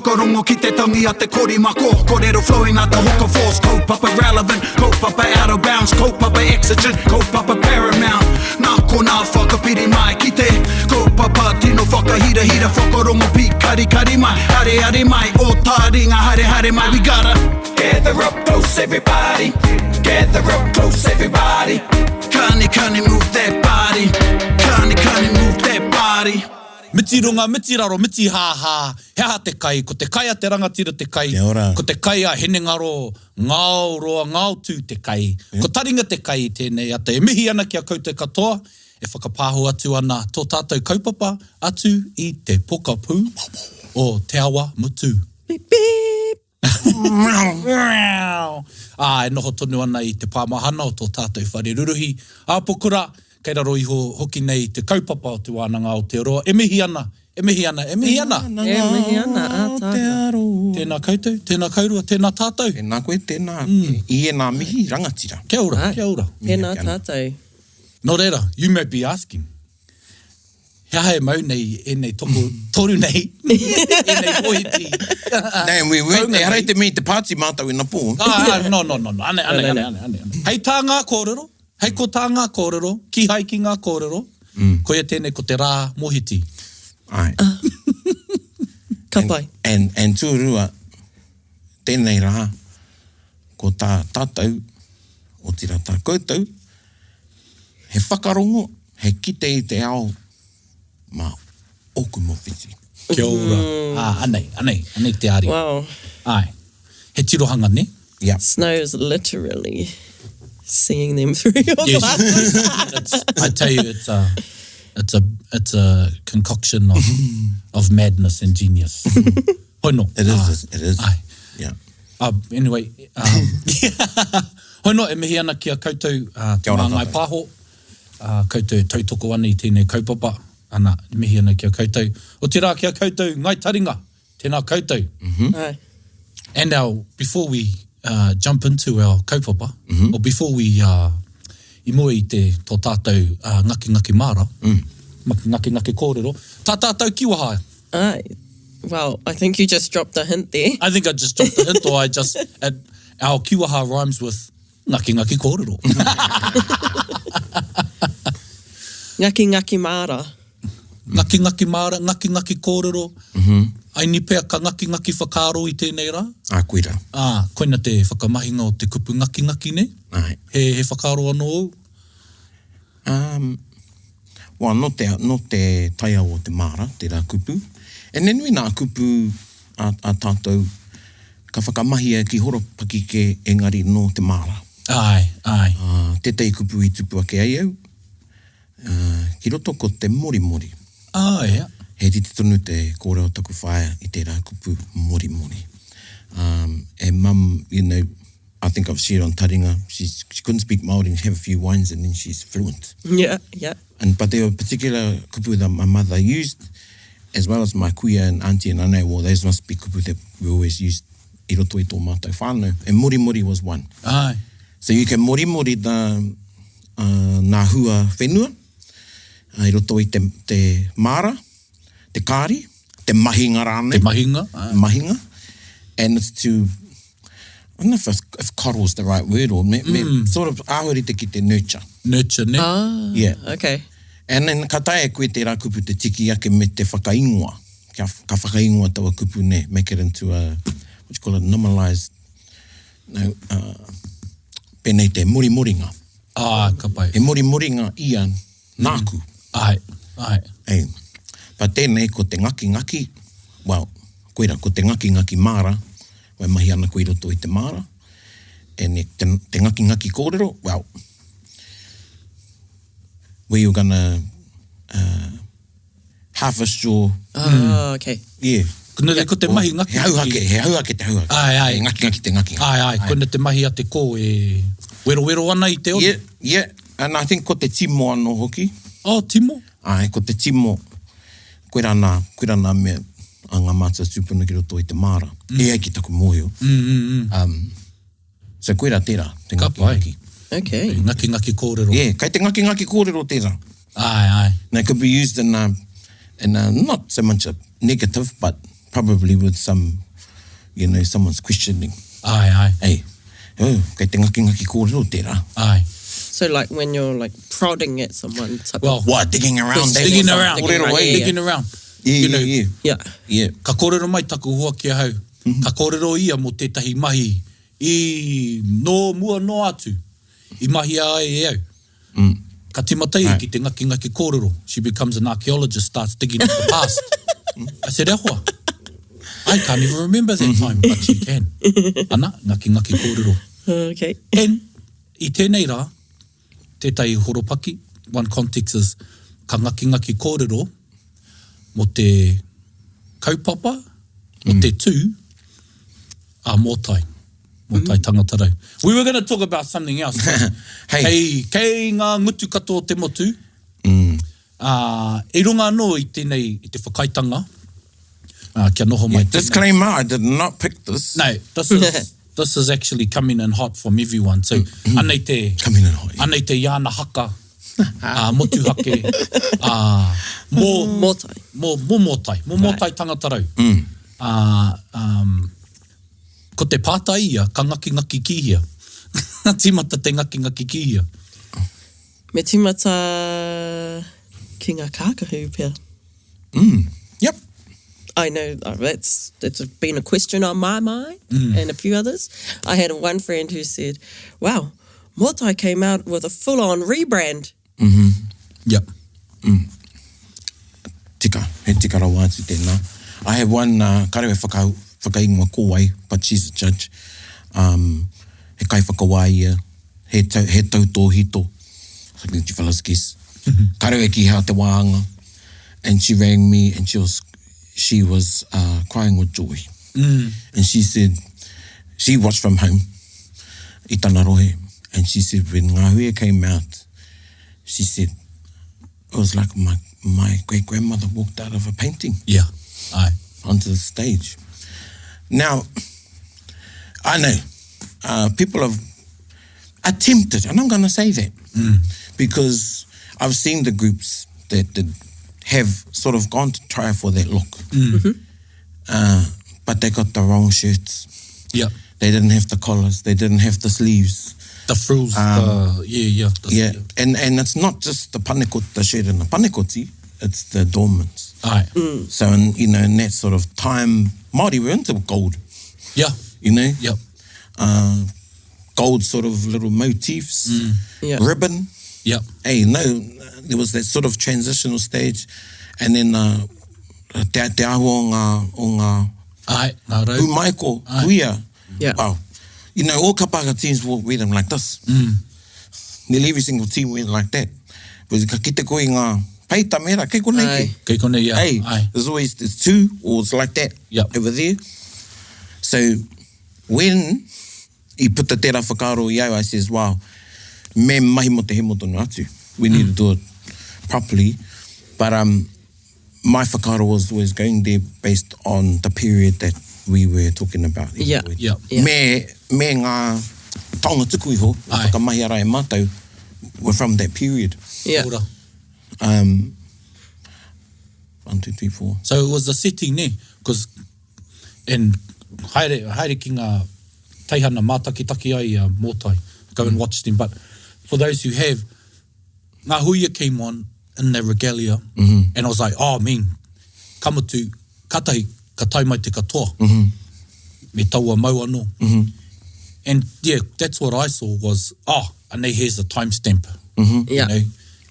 Whakarongo ki te tangi a te korimako Korero flowing like the hook of force Kaupapa relevant, kaupapa out of bounds Kaupapa exigent, kaupapa paramount Nā konā whakapiri mai ki te Kaupapa tino whakahirahira Whakarongo pīkarikari mai Areare mai, o tāringa haere haere mai We gotta gather up close everybody Gather up close everybody Kani kani move that body Kani kani move that body Miti runga, miti raro, miti hāhā, he aha te kai, ko te kai a te rangatira te kai, Kia ora. ko te kai a hinengaro, ngao roa, ngao tū te kai, ko taringa te kai i tēnei ata. E mihi ana ki a koutou katoa, e whakapāho atu ana tō tātou kaupapa atu i te pokapū o Te Awa Mutu. Beep beep. Ā, e noho tonu ana i te pāmahana o tō tātou whare ruruhi āpokura, kei raro iho hoki nei te kaupapa o Te Wānanga Aotearoa. E mihi ana, e mihi ana, e mihi ana! E mihi ana, ātaahua. Tēnā koutou, tēnā kaurua, tēnā tātou. Tēnā koe, tēnā, i ēnā mihi rangatira. Kia ora, kia ora. Tēnā tātou. Nō reira, you may be asking, He aha e mau nei ēnei toko toru nei, ēnei mohiti. Nei, we weren't, ehara i te mea i te pāti mātou inapō. Ah, ah, no, no, no, no, ane, ane, ane, ane, ane. Hei tā ngā kōrero, hei ko tā ngā kōrero, kīhai ki ngā kōrero, koia tēnei ko te rā mohiti. Āe. Ka pai. And, and tuarua, tēnei rā, ko tā tātou, otirā tā koutou, He whakarongo, he kite i te ao mā ōku mōwhiti. Kia ora. Ā, anei, anei, anei te aria. Wow. Āe. He tirohanga, nē? Yeah. Snow is literally seeing them through your Yes. glasses. It's, I tell you, it's a, it's a, it's a concoction of, of madness and genius. Hoi no. It is, it is. Āe. Yeah. Uh, anyway, um, hoi no, e mihi ana ki a koutou, uh, Te Kia ora Māngai tātou. Pāho, uh, koutou e tautoko ana i tēnei kaupapa, ana, e mihi ana ki a koutou. Otirā ki a koutou, Ngai Taringa, tēnā koutou. Mm -hmm. Ai. And now, before we uh, jump into our kaupapa, mm -hmm. or before we, uh, i mua i te tō tātou uh, ngakingaki māra, mm. ngakingaki kōrero, tā tātou kiwaha Ai. Well, I think you just dropped a hint there. I think I just dropped a hint or I just, it, our kiwaha rhymes with ngaki ngaki kōrero. Ngaki ngaki māra. Ngaki ngaki māra, ngaki ngaki kōrero. Mm -hmm. Aini pea ka ngaki ngaki whakaaro i tēnei rā. Ā, koira. Ā, koina te whakamahinga o te kupu ngaki ngaki, nē? Āe. He, he whakaaro anō ōu? Um, well, nō te, nō te taiao o te māra, tērā kupu. E ne nui nā kupu a, a tātou ka whakamahia ki horopaki kē engari nō te māra. Āe, āe. Ā, tētahi kupu i tupu ake ai au, ā, ki roto ko te morimori. Āe, ea. He rite tonu te kōrero o taku whaea i tērā kupu morimori. Um, and mum, you know, I think I've shared on Taringa, she's, she couldn't speak Māori and have a few wines and then she's fluent. Yeah, yeah. And, but there were particular kupu that my mother used, as well as my kuia and auntie and I know, well, those must be kupu that we always used i roto i tō mātou whānau. And morimori was one. Aye. So you can morimori the, uh, nā hua whenua, uh, i roto i te, te māra, te kāri, te mahinga rānei. Te mahinga, aye. Mahinga. And it's to I don't know if, if coddle is the right word or me, me, mm. sort of āhua rite ki te nurture. Nurture, ne? Ah, yeah. okay. And then ka taea e koe tērā kupu te tiki ake me te whakaingoa. Kia, ka whakaingoa taua kupu ne, make it into a, what you call it, normalized, no, uh, pēnei te morimoringa. Ah, ka pai. He morimoringa ia nāku. Mm. Ai, ai. Ei. But tēnei ko te ngakingaki, well, koira, ko te ngakingaki māra, e mahi ana koe i roto i te māra, and te, te ngakingaki kōrero, well, where you're gonna uh, harvest your... Oh, okay. Yeah. Nō reira, ko te mahi ngaki. He hauhake, he hauhake te hauhake. Āe, āe. He ngakingaki te ngakingaki. Āe, āe, koina te mahi a te kō e werowero ana i te one. Yeah, yeah. And I think ko te timo anō hoki. Oh, timo? Āe, ko te timo, koirā nā, koirā nā mea a ngā mātua tūpuna ki roto i te māra. Mm. E ai ki taku mōhio. Mm, mm, mm. Um, so koirā tērā, te Ka pai. ngakingaki. Okay. Te ngakingaki kōrero. Yeah, kei te ngakingaki kōrero tērā. Āe, āe. And it could be used in a, in a, not so much a negative, but. Probably with some, you know, someone's questioning. Āe, āe. Ei, oh, kei te ngakingaki kōrero tērā. Āe. So like when you're like prodding at someone type Well, of What, digging around? Digging that Digging sort of around. Kōrero, Digging eh? yeah. Digging around. Yeah, You know, yeah, yeah. Yeah. Yeah. Ka kōrero mai taku hoa ki ahau, ka kōrero ia mō tētahi mahi i nō mua noa atu, i mahia ai e au. Ka timata ia ki te ngakingaki kōrero, she becomes an archaeologist, starts digging up the past. I said, e hoa, I can't even remember that time, but she can. Ana, ngakingaki kōrero. Okay. And i tēnei rā, tētahi horopaki, one context is, ka ngakingaki kōrero mō te kaupapa, mō te tū a Mōtai, Mōtai tangata rau. We were going to talk about something else. but Hei. Kei, kei ngā ngutu katoa o te motu, ā, i runga anō i tēnei, i te whakaaetanga, ā, kia noho mai tēnei. Disclaimer, I did not pick this. No, this is, this is actually coming in hot from everyone. So, anei te, Coming in hot, yeah. anei te iana haka, ā, motuhake, ā, mō, Mōtai. mō, mō mōtai, mō mōtai tangata rau. Ā, um, ko te pātai ia, ka ngakingaki ki hea? Ka tīmata te ngakingaki ki hea? Me tīmata ki ngā kākahu pea. Yep. I know uh, that's that's been a question on my mind and a few others. I had one friend who said, "Wow, Mōtai came out with a full-on rebrand." Yep. Tika, he tika rawa atu tēnā. I have one, uh, kare e whaka, whakaingoa ko wai, but she's a judge. Um, he kaiwhakawā ia, he, tau, he tautōhito. Let you fellas guess. Kare e ki hea te wāhanga. And she rang me and she was, she was uh, crying with joy. And she said, she watched from home, i tana rohe. And she said, when Ngā Huia came out, she said, it was like my, my great grandmother walked out of a painting Yeah. Aye. onto the stage. Now, I know uh, people have attempted, and I'm going to say that because I've seen the groups that, that have sort of gone to try for that look, uh, but they got the wrong shirts. Yeah. They didn't have the collars. They didn't have the sleeves. The frills, the, yeah, yeah. The, Yeah, and and it's not just the panekoti, the shirt and the panekoti. It's the dormants. Aye. So, in, you know, in that sort of time, Māori were into gold, Yeah. you know? Yep. Uh, gold sort of little motifs, Yeah. ribbon. Yep. Hey, no, there was that sort of transitional stage. And then uh, te, te ahu o ngā, o ngā Aye. Ngā rau. Umaiko, huia. Yeah. Wow. You know, all kapaka teams will wear them like this. Nearly every single team wear like that. Because ka kite koe i ngā peita mera, kei konei Aye. ke. Kei konei, yeah. Hey, Aye. there's always there's two or it's like that Yep. over there. So when i puta tērā whakaaro i au, I says, wow, me mahi mo te hemo tonu atu. We need to do it properly. But um, my whakaaro was always going there based on the period that we were talking about. Yeah. Yeah. Yeah. Me, me ngā taonga tuku iho, Aye. whakamahi ara e mātou, were from that period. Yeah. Ora. Um, one, two, three, four. So it was the setting, ne? Because, and haere, haere ki ngā teihana mātakitaki ai a Mōtai. Go and watch them. But for those who have, Ngā Huia came on in their regalia, and I was like, oh, man, ka mutu, katahi, ka tae mai te katoa. Me taua mau anō. And yeah, that's what I saw was, oh, and here's the timestamp. Yeah. You know?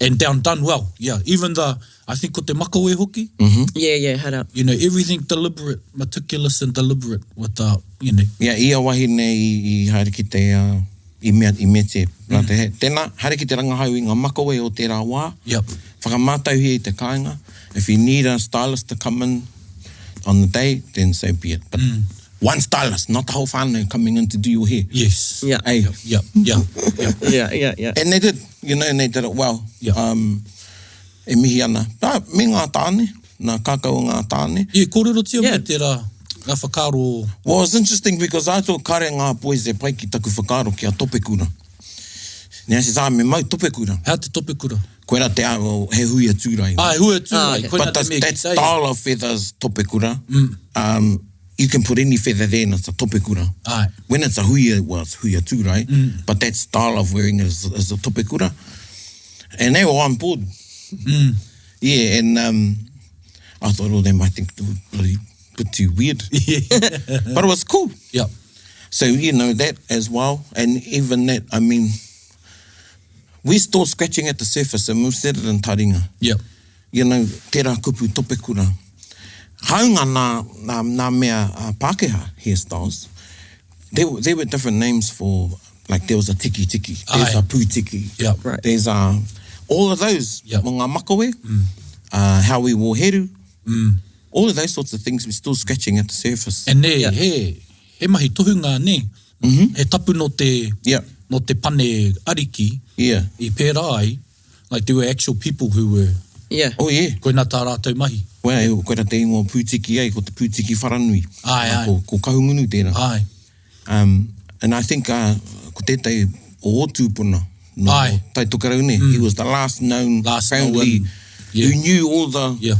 And down done well, yeah. Even the, I think ko te makawe hoki, Yeah, yeah, head up. you know, everything deliberate, meticulous and deliberate with the, you know. Ia, ia wahine i, i haere ki te, uh, i mea, i mete. Mm. Te, tēnā, haere ki te rangahau i ngā makawe o tērā wā. Yep. Whakamātauhia i te kāinga. If you need a stylist to come in on the day, then so be it. But one stylist, not the whole whānau coming in to do your hair. Yes. Yeah. Hey. Yep, yeah, yeah. Yeah, yeah, yeah. And they did, you know, and they did it well. Yeah. Um, e mihi ana. Ah, me ngā tāne, nā kākau o ngā tāne. Yeah, kōrerotia Yeah. mai tērā, ngā whakaaro. Well, it's interesting because I thought kare ngā boys e pai ki taku whakaaro ki a topekura. Nē, I says, ah, me mau topekura. Hea te topekura? Koira te āhua, he huia tūrai. Ah, he huia tūrai. Ah, okay. Koina But te that's, mea that ki te ai. style of feathers topekura, um, you can put any feather there and it's a topekura. Aye. When it's a huia, well, it's huia tūrai, but that style of wearing it is, is a topekura. And they were on board. Yeah, and um, I thought, oh, they might think it was bloody bit too weird. But it was cool. Yeah. So, you know, that as well. And even that, I mean, we're still scratching at the surface and we've said it in Taringa. Yeah. You know, tērā kupu topekura. Hāunga nā, nā, nā mea uh, Pākehā hairstyles, there, there were different names for, like there was a tiki tiki, there's Aye. a pūtiki, Yeah. Right. there's a, all of those, Yeah. mō ngā makawe, uh, how we wore heru, all of those sorts of things, we're still scratching at the surface. And ne, Yeah. he, he mahi tohunga, ne. He tapu no te, Yeah. no te pane ariki Yeah. i pērā ai. Like there were actual people who were, Yeah. Oh yeah. koina tā rātou mahi. Well, koe rā te ingoa pūtiki ai, ko te pūtiki wharanui. Ai, ai. Ko, ko Kahungunu tērā. Ai. Um, and I think uh, ko tētai o ō tūpuna, no Ai. Tai Tokerau ne, he was the last known Last family known, yeah. who knew all the Yeah.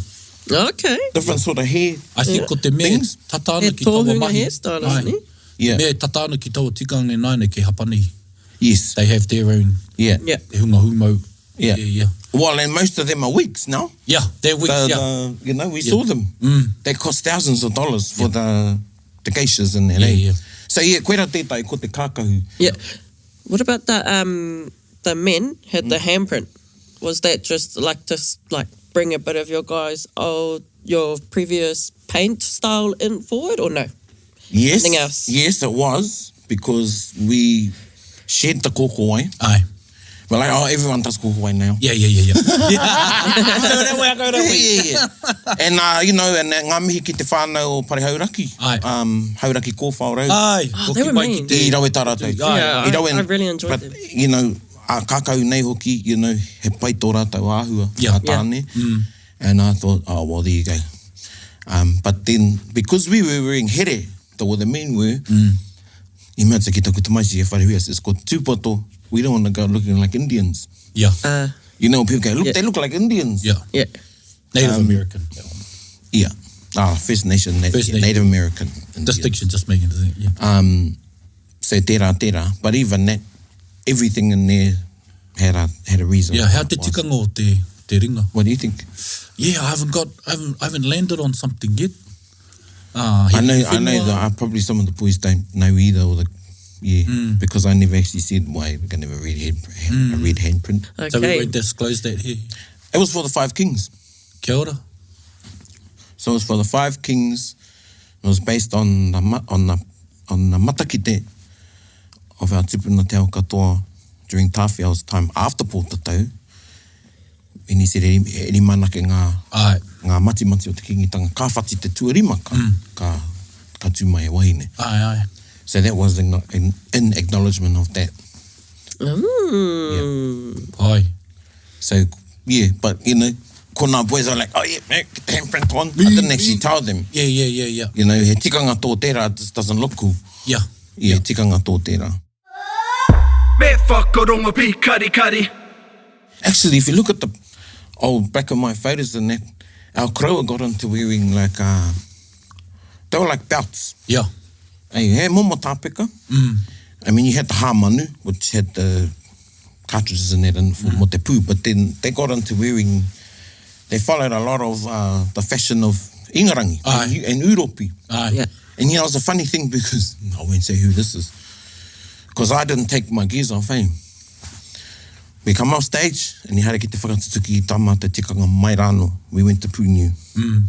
Okay. different sort of hair. I think ko te mea Things. tata ana He ki taua tohunga mahi. hairstylist, Ai. ne? Yeah. Te mea e tata ana ki taua tikanga e nāne ke Hapanihi. Yes. They have their own Yeah. Yeah. te hunga hūmau. Yeah. Yeah, yeah. Well, and most of them are wigs now. Yeah, they're wigs, The, yeah. the, you know, we saw them. They cost thousands of dollars for the the geishas and that. Yeah, eh? yeah. So yeah, koe rā tētai, ko te kākahu. Yeah. What about the um the men had the handprint? Was that just like to like bring a bit of your guys old your previous paint style in forward or no? Yes. Something else. Yes, it was because we shed the kōkōwai. Ai. We're like, oh, everyone does kōkōwai now. Yeah, yeah, yeah, yeah. yeah. Go that way, go that Yeah, way. yeah, yeah. and, uh, you know, and uh, ngā mihi ki te whānau o Pare Hauraki. Ai. Um, Hauraki kōwhao rau. Ai, Oh, they hoki were mai ki mean. te... I rawe tā rātou. Ai. Yeah, I rawe, I really enjoyed but, them. you know, a kākau nei hoki, you know, he pai tō rātou āhua, Yeah. ngā tāne. And I thought, oh, well, there you go. Um, but then, because we were wearing here, the, well, the men were, i mea atu ki taku tamaiti e whare huia, says, ko tūpoto, we don't want to go looking like Indians. Yeah, Uh You know, people go, look, Yeah. they look like Indians. yeah. yeah. Native American. Yeah. Ah, First Nation, na First yeah, Nation. Native American. Indian. Distinction just making it, yeah. Um, so tērā, tērā. But even that, everything in there had a, had a reason. Yeah, how te tikanga o te, te ringa? What do you think? Yeah, I haven't got, I haven't, I haven't landed on something yet. Ah, he I know, I know whenua. that I probably some of the boys don't know either, or the yeah, because I never actually said why we're gonna have a red hand, a red handprint. Okay. So we won't disclose that here. It was for the five kings. Kia ora. So it was for the five kings. It was based on the on the on the matakite of our tupuna te ao katoa during Tāwhiao's time after Pōtatau. And he said, e e rima anake ngā, Ai. ngā matimati o te kingitanga, ka whati te tuarima, ka, ka, ka tū mai e wahine. Ai, ai. So that was in, in, in acknowledgement of that. Mm. Pai. So, yeah, but, you know, ko ngā boys are like, oh yeah, man, get the handprint on. I didn't actually tell them. Yeah, yeah, yeah, yeah. You know, he tikanga tō tērā, it just doesn't look cool. Yeah. Yeah, tikanga tō tērā. Me whakarongo pi kari kari. Actually, if you look at the old back of my photos and that, our koroua got into wearing like, uh, they were like belts. Yeah. Hey, he momo tāpeka. I mean, you had the hāmanu, which had the cartridges in it and for mm. te pū, but then they got into wearing, they followed a lot of uh, the fashion of Ingarangi Aye. and, and Uropi. Ai. Yeah. And you know, it's a funny thing because, I won't say who this is, because I didn't take my gears off, eh? We come off stage and he had to get te whakatutuki i tā mātou tikanga mai rāno. We went to Pūniu. Mm.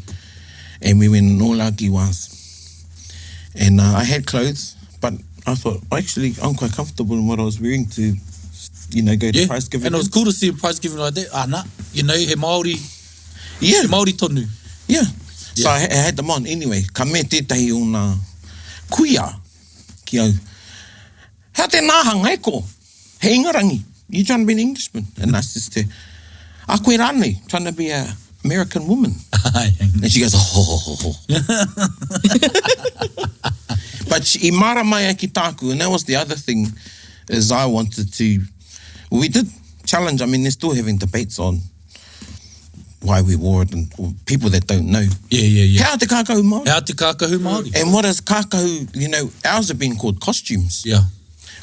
And we went in all our giwas. And uh, I had clothes, but I thought, actually, I'm quite comfortable in what I was wearing to, you know, go to Yeah. prize giving. And it was cool to see a prize giving like that. Ah, nah. You know, he Māori, yeah. he Māori tonu. Yeah. So I, I had them on anyway. Ka me tētahi o nā kuia ki au. Hea te nāhanga e ko? He Ingarangi. You trying to be an Englishman? And I says to her, a koe rānei, trying to be a American woman. Ai. And she goes, oh, ho, ho, ho. But she, i mara mai ai ki tāku, and that was the other thing, is I wanted to, we did challenge, I mean, they're still having debates on why we wore it and or people that don't know. Yeah, yeah, yeah. He aha te kākahu Māori? He aha te kākahu Māori? And what is kākahu, you know, ours have been called costumes. Yeah.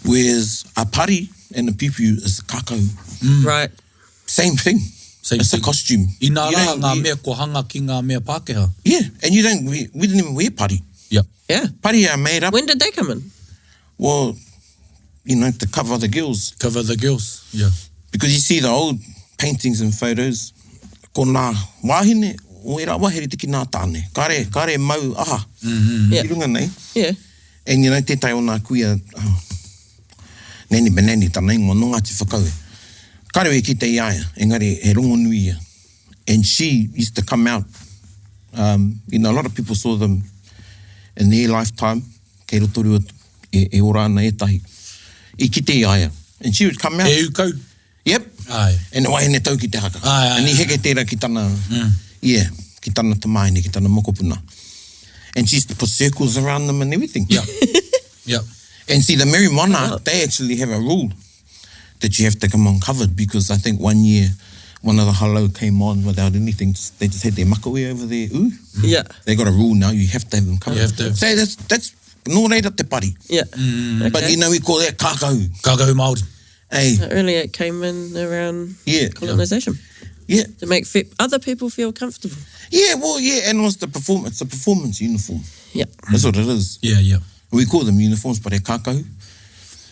Whereas a pari and a piupiu is kākahu. Mm. Right. Same thing. Same it's thing. a costume. Inā You rā don't ngā wear- mea kua hanga ki ngā mea Pākehā. Yeah, and you don't, we, we didn't even wear pari. Yeah. Yeah. Pari are made up, When did they come in? well, you know, to cover the girls. Cover the girls. Yeah. Because you see the old paintings and photos, ko nā wāhine, o ērā wā he rite ki nā tāne. Kāre, kāre mau aha Yeah. ki runga nei. Yeah. And you know, tētahi o nā kuia, oh, Nanny Banani tana ingoa, nō Ngāti Whakaue. Kāre e kite i a ia, engari he rongonui ia. And she used to come out, um, you know, a lot of people saw them in their lifetime, kei Rotorua e, e ora ana ētahi, i kite i a ia. And she would come out. E ukau. Yep. Ai. And the wahine tau ki te haka. Ai, ai, And i ai. heke tērā ki tana, yeah, ki tana tamāhine, ki tana mokopuna. And she used to put circles around them and everything. Yeah. Yeah. And see, the Merry Monarch, they actually have a rule that you have to come on covered because I think one year, one of the halo came on without anything. Just, they just had their makawe over their ooh. Yeah. They got a rule now, you have to have them covered. You have to. So that's, that's nō reira te pari. Yeah. Mm. But Okay. you know, we call that kākahu. Kākahu Māori. Hey, Not really, it came in around yeah. colonization Yeah. to make fe- other people feel comfortable. Yeah, well, yeah, and it was the performance, it's a performance uniform. Yeah. That's what it is. Yeah, yeah. We call them uniforms, but he kākahu.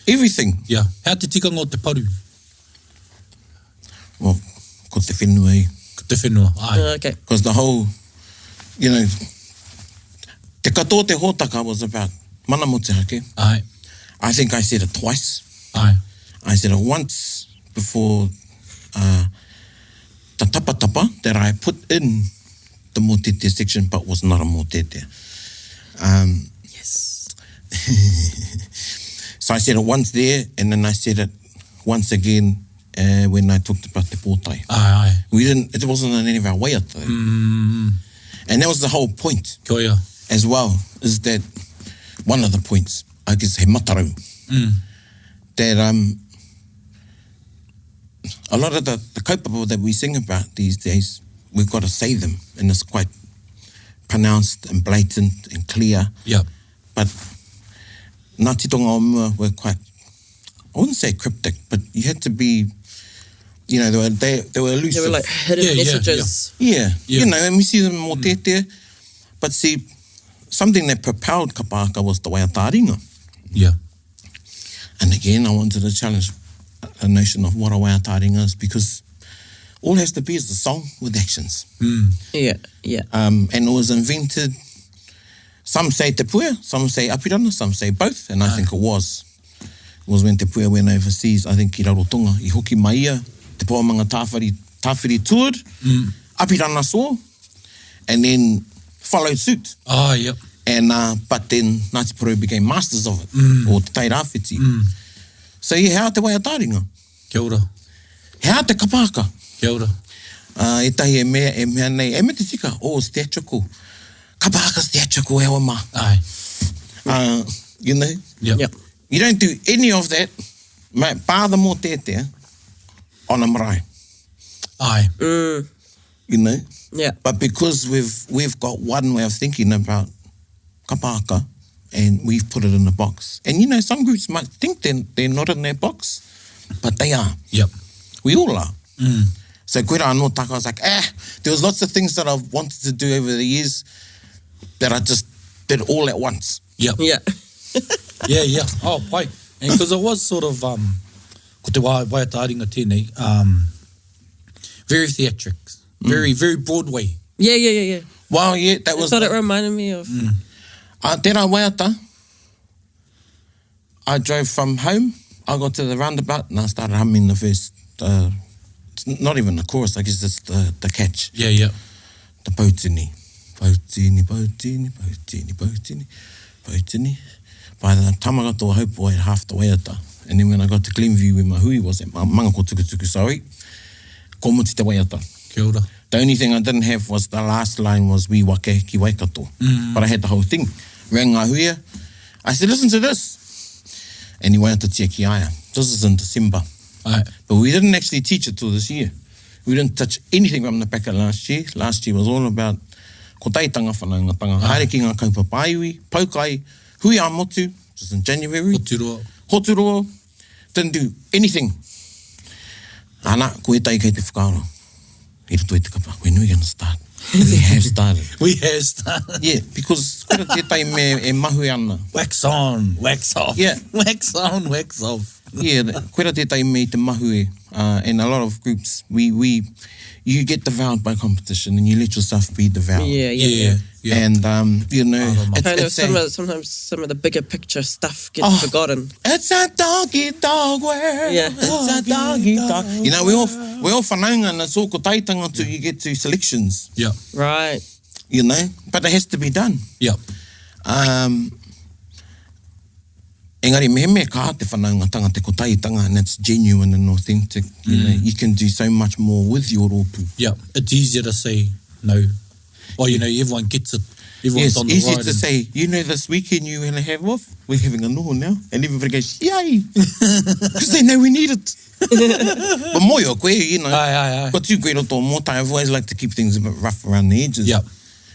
Everything. Yeah. Hea te tikanga o te paru? Well, ko te whenua e. Ko te whenua. Ai. Okay. Because the whole, you know, te katoa te hōtaka was about mana motuhake. Ai. I think I said it twice. Ai. I said it once before uh, the tapatapa that I put in the mōtetea section, but was not a mōtetea. Um, Yes. So I said it once there, and then I said it once again uh, when I talked about te pōtae. Ai, ai. We didn't, it wasn't in any of our waiata. though. And that was the whole point Kia ora. as well, is that one of the points, I guess, he matarau. That um, a lot of the, the kaupapa that we sing about these days, we've got to say them, and it's quite pronounced and blatant and clear. Yeah. But ngā titonga o mua were quite, I wouldn't say cryptic, but you had to be, you know, they were, they, they were elusive. They were like hidden Yeah, yeah, yeah. messages. Yeah, Yeah. you know, and we see them more mm. But see, something that propelled kapahaka was the waiata Yeah. And again, I wanted to challenge a notion of what a waiata is because all it has to be is a song with actions. Yeah. Yeah. Um, and it was invented, some say Te Puea, some say Apirana, some say both, and I think it was. It was when Te Puea went overseas, I think ki Rarotonga, i hoki mai ia, Te Poamanga Tāwhiri, Tāwhiri toured, Apirana saw, and then followed suit. Ah, yep. And, uh, but then Ngāti Porou became masters of it, or Te Tairāwhiti. So yeah, hea te waiataringa? Kia ora. Hea te kapahaka? Kia ora. Uh, ētahi e mea, e mea nei, e me te tika, oh, it's theatrical. Kapahaka's theatrical, e hoa mā. Ai. Uh, you know, Yep. Yeah. you don't do any of that, mate, bar the mōteatea on a marae, Ai. you know. Yeah. But because we've, we've got one way of thinking about kapahaka, and we've put it in a box. And you know, some groups might think they're, they're not in that box, but they are. Yep. We all are. So koe rā anō taka, I was like, eh, there was lots of things that I've wanted to do over the years that I just did all at once. Yep. Yeah. Yeah, yeah. Oh, pai. And because it was sort of, um, ko te wā, waiata tēnei, um, very theatrics, very, very Broadway. Yeah, yeah, yeah, yeah. Well, yeah, that was... That's what it reminded me of. Uh, tērā waiata, I drove from home, I got to the roundabout and I started humming the first, uh, it's not even the chorus, I guess it's the, the catch. Yeah, yeah. The poutini. Poutini, poutini, poutini, poutini, poutini. By the time I got to Ohaupo, I had half the waiata. And then when I got to Glenview, where my hui was at Mangakotukutuku, sorry, ko mutu te waiata. Kia ora. The only thing I didn't have was the last line was we wake ki Waikato. But I had the whole thing. Rang ngā huia. I said, listen to this. And he waiata tia ki aia. This is in December. Ai. But we didn't actually teach it till this year. We didn't touch anything from the back of last year. Last year was all about kotahitanga, whanaungatanga, haere ki ngā kaupapa iwi, poukai, hui ā-motu, which is in January. Hoturoa. Hoturoa, didn't do anything. Ana, ko ētahi kei te whakaaro, i roto i te kapa, when are we gonna start? We have started. We have started. Yeah, because koira tētahi me e mahue ana. Wax on, wax off. Yeah. Wax on, wax off. Yeah, koira tētahi me i te mahue, uh, and a lot of groups, we, we, you get devoured by competition and you let yourself be devoured. Yeah, yeah, yeah. Yeah, yeah. And, um, you know, it's, Kind of it's some a, of, sometimes some of the bigger picture stuff gets Oh. forgotten. it's a doggy dog world. Yeah. It's a doggy dog. You know, we all, we all whanaunga and it's all kotahitanga until you get to selections, Yeah, Right. you know, but it has to be done. yeah. Um, engari mehemea ka te whanaungatanga, te kotahitanga, and it's genuine and authentic, you know, you can do so much more with your rōpū. Yeah, it's easier to say no. Well, you know, everyone gets it. Everyone's Yes, on the easier ride to and- say, you know, this weekend you're going to have off, we're having a noho now. And everybody goes, yay! Because they know we need it. but moio koe, you know. Aye, aye, aye. Ko tū koe roto o mōtai, I've always liked to keep things a bit rough around the edges. Yeah.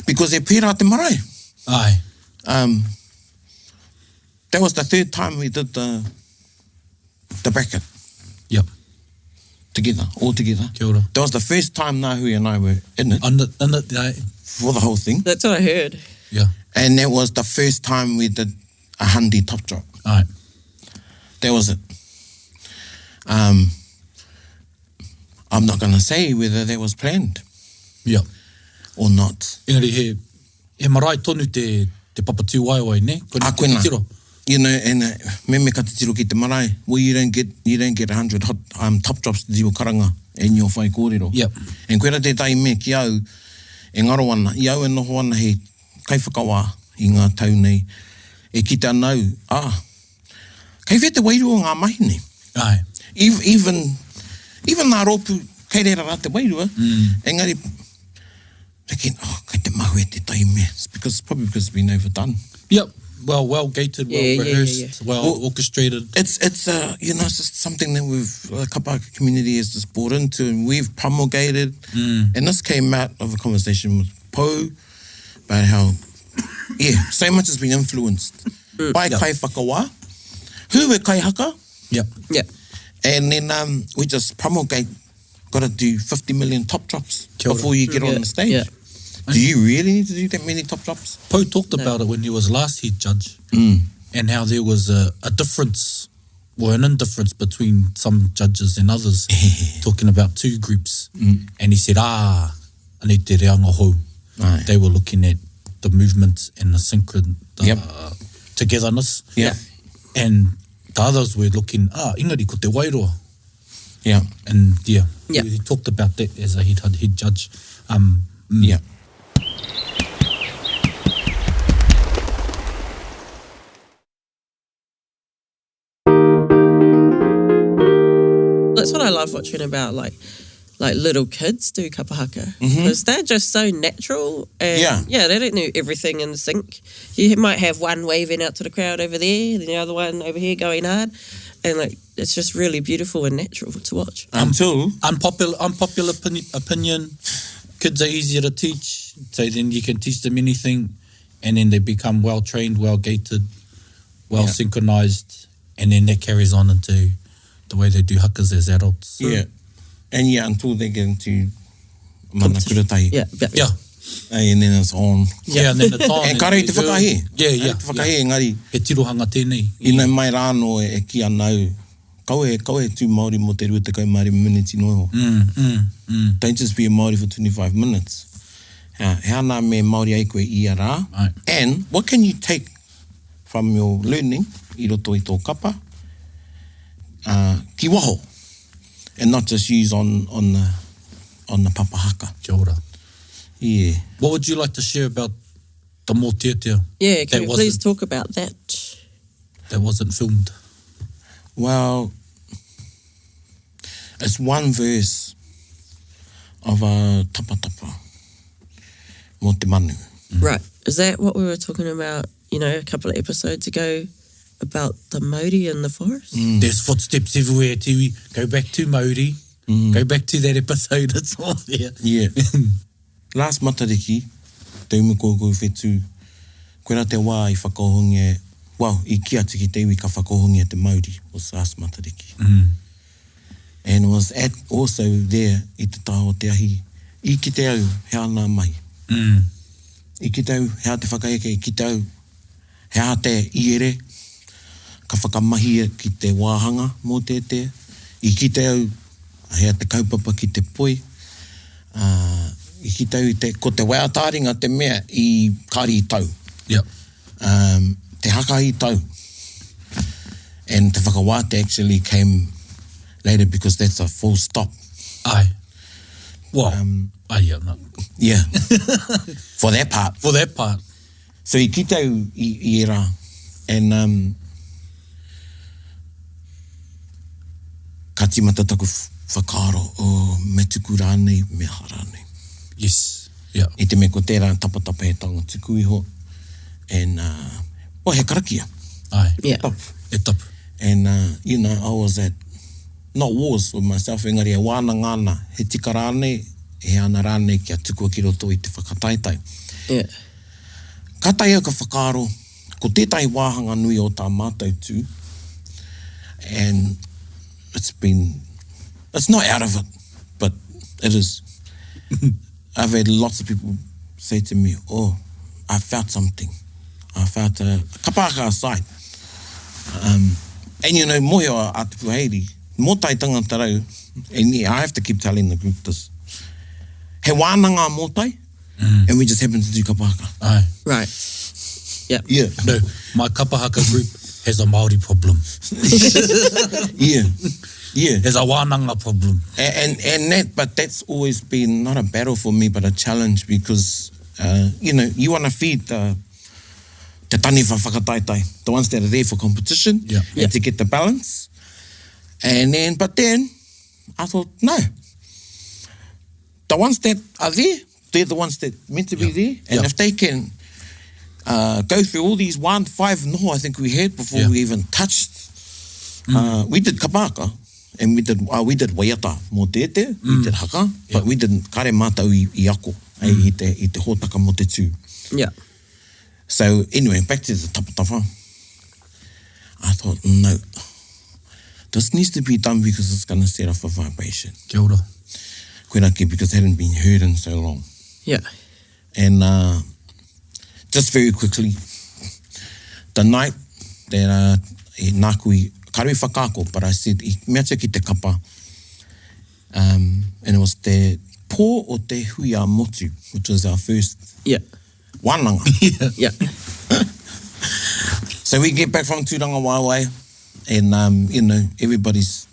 Because e pērā te marae. Aye. Um, that was the third time we did the, the bracket Yep. together, all together. Kia ora. That was the first time Nahui and I were in it On the, on the, aye. for the whole thing. That's what I heard. Yeah. And that was the first time we did a handy top drop. Aye. That was it. Um, I'm not going to say whether that was planned Yeah. or not. Engari he, he marae tonu te, te papatūwaewae, ne? Koina Ah, te koina. titiro. You know, and uh, me me ka titiro ki te marae, well, you don't get, you don't get 100 hot, um, top drops to do your karanga and your whai kōrero. Yep. And koira tētahi mea ki au, e ngaro ana, i au e noho ana he kaiwhakawā i ngā tau nei, e kite ana au, ah, kei whea te wairua o ngā mahi nei? Aye. Even, even, even ngā rōpū, kei reira rā te wairua, engari, again, oh, kei te mahue te tai mea. It's because, probably because it's been overdone. Yep. Well, well gated, well Yeah, yeah, yeah, rehearsed, yeah. well Well- orchestrated. It's, it's, uh, you know, it's just something that we've, the Kapahaka community has just bought into and we've promulgated. And this came out of a conversation with Poe about how, yeah, so much has been influenced by Yeah. kaiwhakawā, who were kaihaka, Yep. Yeah. and then um, we just promulgate, got to do 50 million top drops Kia ora. before you get on Yeah, the stage. yeah. Do you really need to do that many top drops? Poe talked about it when he was last head judge and how there was a, a difference or an indifference between some judges and others, talking about two groups. And he said, ah, I need te reanga hou. Aye. They were looking at the movement and the synchron, the Yep. togetherness. Yeah. And the others were looking, ah, ingari ko te wairua. Yeah. And yeah, Yeah. He, he talked about that as a head, head judge. Yeah. That's what I love watching about like like little kids do kapahaka because they're just so natural and Yeah. yeah they don't do everything in sync. You might have one waving out to the crowd over there, then the other one over here going hard, and like it's just really beautiful and natural to watch. Until Unpopular, unpopular opini- opinion. Kids are easier to teach, so then you can teach them anything, and then they become well trained, well gated, well Yeah. synchronized, and then that carries on into the way they do hakas as adults. Yeah. And yeah, until they get into mana kuratahi. Yeah, yeah, Yeah. And then it's on. Yeah, and then the time. And kare i te whakahe. Yeah, yeah. Kare i te whakahe, engari, He tirohanga tēnei. i nei mai rāno e, e ki anau, kawe, kawe tū Māori mō te 25 minutes noa. Don't just be a Māori for 25 minutes. Uh, hea nā me Māori ai koe i ia rā. Right. And what can you take from your learning i roto i tō kapa uh, ki waho and not just use on, on the, on the papahaka. Kia ora. Yeah. What would you like to share about the mōteatea? Yeah, can That you please wasn't- talk about that? That wasn't filmed. Well, it's one verse of a tapatapa mō te manu. Right. Is that what we were talking about, you know, a couple of episodes ago? about the mauri in the forest. Mm. There's footsteps everywhere, Tiwi. Go back to mauri. Mm. Go back to that episode, it's all there. Yeah. Last Matariki, te umu koukou whetū, koira te wā i whakaohongia, well, i kī atu ki te iwi ka whakaohongia te mauri, was last Matariki. Mm. And was at also there i te taha o te ahi, i kite au he aha nā mahi. Mm. I kite au he aha te whakaeke, i kite au he aha te iere ka whakamahia ki te wāhanga mōteatea, i kite au he aha te kaupapa ki te poi, ā, i kite au i te, ko te waiata-ā-ringa te mea i kāre i tau. Yep. Um, te haka i tau. And te whakawātea actually came later because that's a full stop. Aye. Well, um, aye, yeah, no. Yeah. For that part. For that part. So i kite au i, i era. And um, ka timata taku whakaaro, oh, me tuku rānei, me aha rānei. Yes. Yeah. I te mea ko tērā tapatapa he taonga tuku iho, and, uh, well, he karakia. Aye. Yeah. Tapu. He tapu. And, uh, you know, I was at, not wars with myself, engari e wānanga ana, he tika rānei, he ana rānei kia tukua ki roto i te whakataetae. Yeah. Kātahi au ka whakaaro, ko tētahi wāhanga nui o tā mātou tū, and it's been, it's not out of it, but it is. I've had lots of people say to me, oh, I felt something. I felt a, kapa haka aside. Um, and you know, mohi a, a Te Puheiri, mōtai tangata rau, and yeah, I have to keep telling the group this, he wānanga a mōtai, mm. and we just happen to do kapa haka. Aye. Right. Yeah. Yeah. No, my kapa haka group has a Māori problem. yeah. Yeah. There's a wānanga problem. And, and, and that, but that's always been not a battle for me, but a challenge because, uh, you know, you want to feed the, te taniwha whakataetae, the ones that are there for competition yeah. and yeah. to get the balance. And then, but then I thought, no. The ones that are there, they're the ones that meant to be there. And yeah. if they can uh, go through all these one, five no, I think we had before yeah. we even touched. Mm. Uh, we did kapaka and we did uh, we did waiata mō tete, mm. we did haka, but yeah. we didn't kare mātou i, i ako mm. i, te, i te hōtaka mō te tū. Yeah. So anyway, back to the tapatapa. I thought, no, this needs to be done because it's going to set off a vibration. Kia ora. Koiraki, because it hadn't been heard in so long. Yeah. And uh, just very quickly, the night that uh, i nāku i, kāre i whakaako, but I said, i mea atu ki te kapa, um, and it was te pō o te hui a motu, which was our first yeah. wānanga. yeah. So we get back from Tūranga Waewae, and um, you know, everybody's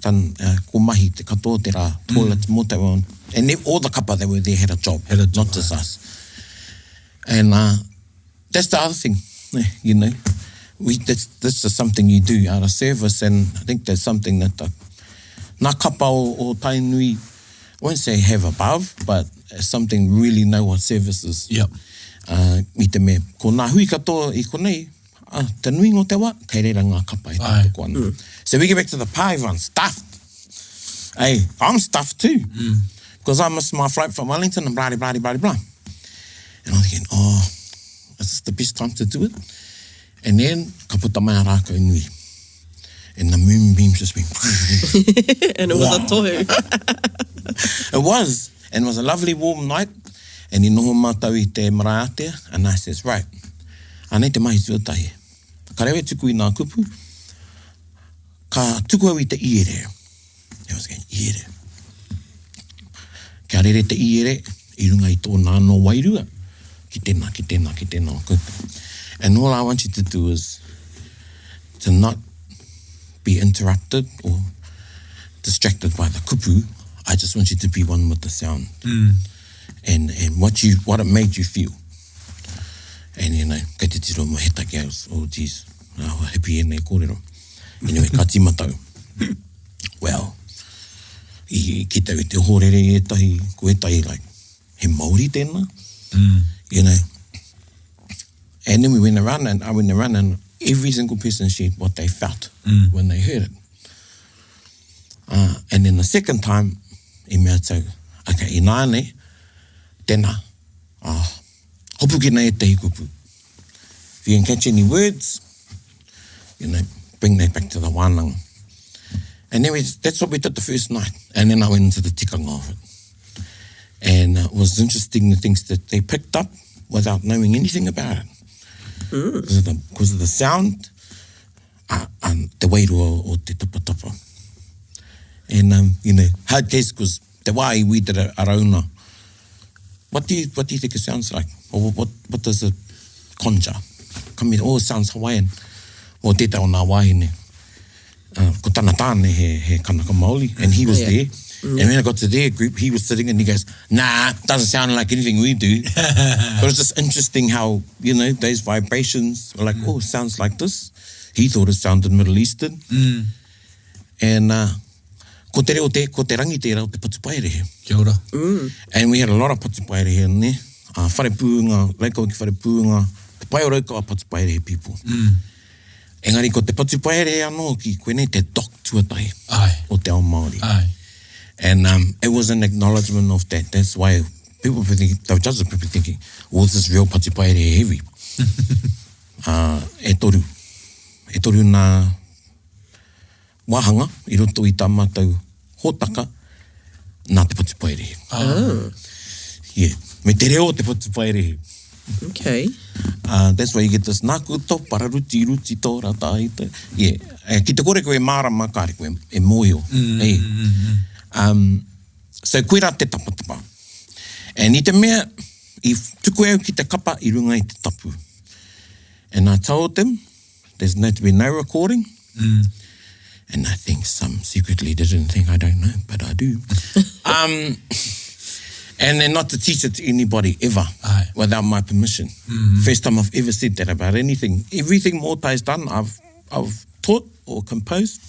done uh, ko mahi te katoa te rā, toilet, mm. mō on. And all the kapa that were there had a job, had a job not just us. And uh, that's the other thing, you know. We, that's, this is something you do out of service, and I think that's something that the ngā kapa o, o Tainui, I won't say have above, but something really know what service is. Yep. Uh, i te mea, ko ngā hui katoa i konei, ah, te nuinga o te wā, kei reira ngā kapa e tautoko ana. Mm. So we get back to the pā, everyone's stuffed. Hey, I'm stuffed too. Mm. Because I missed my flight from Wellington and blah, blah, blah, blah. And I'm thinking, oh, is this the best time to do it? And then, ka puta mai a rākau nui. And the moonbeams just went... and it was a tohu. it was. And it was a lovely warm night. And i noho mātou i te marae ātea, and I says, right, anei te mahi tuatahi. Ka reo e tuku i ngā kupu, ka tuku au i te iere. I was going, iere. Kia rere te iere i runga i tōna anō wairua, ki tēnā, ki tēnā, ki tēnā o koutou. And all I want you to do is to not be interrupted or distracted by the kupu. I just want you to be one with the sound. Mm. And, and what, you, what it made you feel. And, you know, kei te tiro mo he take au, oh geez, oh, hipi ēnei kōrero. Anyway, ka tīmata au. Well, i, i kite au i te ohorere i ētahi, ko ētahi, like, he Māori tēnā? Mm. You know. And then we went around and I went around and Every single person shared what they felt when they heard it. Uh, and then the second time, i mea atu, okay, ināianei, tēnā, ah, hopukina ētahi kupu. If you can catch any words, you know, bring that back to the wānanga. And then we, that's what we did the first night. And then I went into the tikanga of it. And uh, it was interesting the things that they picked up without knowing anything about it. Because of the, because of the sound, uh, and te wairua o te tapatapa. And, um, you know, hard case because te wā i we did a, a rauna. What do you, what do you think it sounds like? Or what, what does it conjure? Come in, oh, it sounds Hawaiian. Well, tētahi o nā wāhine. Uh, ko tana tāne he, he kanaka Māori, and he was yeah. there. Mm. And when I got to their group, he was sitting and he goes, nah, doesn't sound like anything we do. but it's just interesting how, you know, those vibrations were like, mm. oh, sounds like this. He thought it sounded Middle Eastern. Mm. And uh, ko te reo te, ko te rangi tērā o te patupaiarehe. Kia ora. Mm. And we had a lot of patupaiarehe in there. Uh, wharepūnga, Raukawa ki Wharepūnga, te pae o Raukawa patupaiarehe people. Mm. Engari ko te patupaiarehe anō ki koinei te doc tuatahi Ai. o te ao Māori. Ai. And um, it was an acknowledgement of that. That's why people were thinking, the judges were thinking, well, this is real patupaiarehe heavy. uh, e toru. E toru nā wāhanga i roto i tā mātou hōtaka nā te patupaiarehe. Ah. Yeah. Me te reo o te patupaiarehe. Okay. Uh, that's why you get this nāku tō pararuti ruti tō rata ai te. Yeah. Eh, ki te kore koe e mārama, kāre koe e mōhio. Mm, hey. mm, mm. Um, so koirā te tapatapa. And i te mea, i tuku au ki te kapa i runga i te tapu. And I told them, there's no to be no recording. Mm. And I think some secretly didn't think, I don't know, but I do. um, and then not to teach it to anybody ever Aye. without my permission. Mm-hmm. First time I've ever said that about anything. Everything Mōtai's done, I've, I've taught or composed.